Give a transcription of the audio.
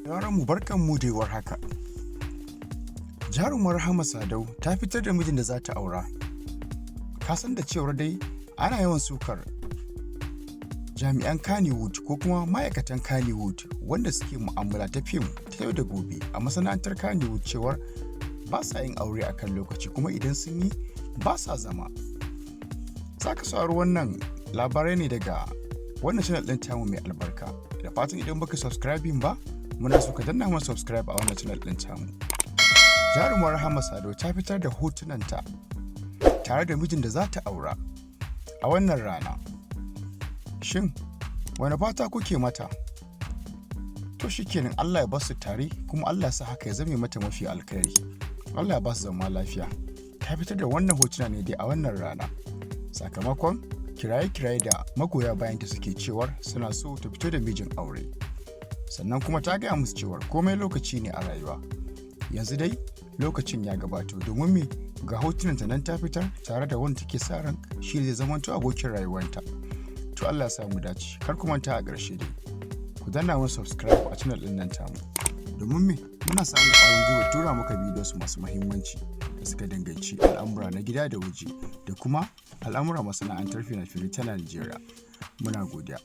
Mu barkan mu da haka. Jarumar Rahama Sadau ta fitar da mijin da za ta aura. Ka san da cewar dai ana yawan sukar jami'an Kannywood ko kuma ma'aikatan Kannywood wanda suke mu'amala ta fim ta yau da gobe a masana'antar Kannywood cewar ba sa yin aure a kan lokaci, kuma idan sun yi ba sa zama. Za ka saurari wannan labarai ne daga wannan channel ɗin tamu mai albarka. Da fatan idan baka subscribing ba, muna so ka danna mana subscribe a wannan channel ɗin tamu. Jarumar Rahama Sadau ta fitar da hotunanta tare da mijin da za ta aura a wannan rana. Shin wani fata kuke mata? To shikenan, Allah ya ba su tare, kuma Allah ya sa haka ya zame mata mafi alkhairi. Allah ya ba su zama lafiya. Ta fitar da wannan hotuna ne dai a wannan rana sakamakon kiraye-kiraye da magoya bayanta suke cewar suna so ta fito da mijin aure. Sannan kuma ta gaya musu cewar komai lokaci ne a rayuwa. Yanzu dai lokacin ya gabato, domin me? Ga hotunanta nan ta fitar tare da wanda take sa ran shi zai zamanto abokin rayuwanta. To, Allah ya sa mu dace. Kar ku manta, a ƙarshe dai ku danna mana subscribe a channel ɗin nan tamu, domin me? Muna samun ƙwarin gwiwa tura maka videos masu muhimmanci da suka danganci al'amura na gida da waje da kuma al'amura masana'antar fina-finai ta Najeriya. Muna godiya.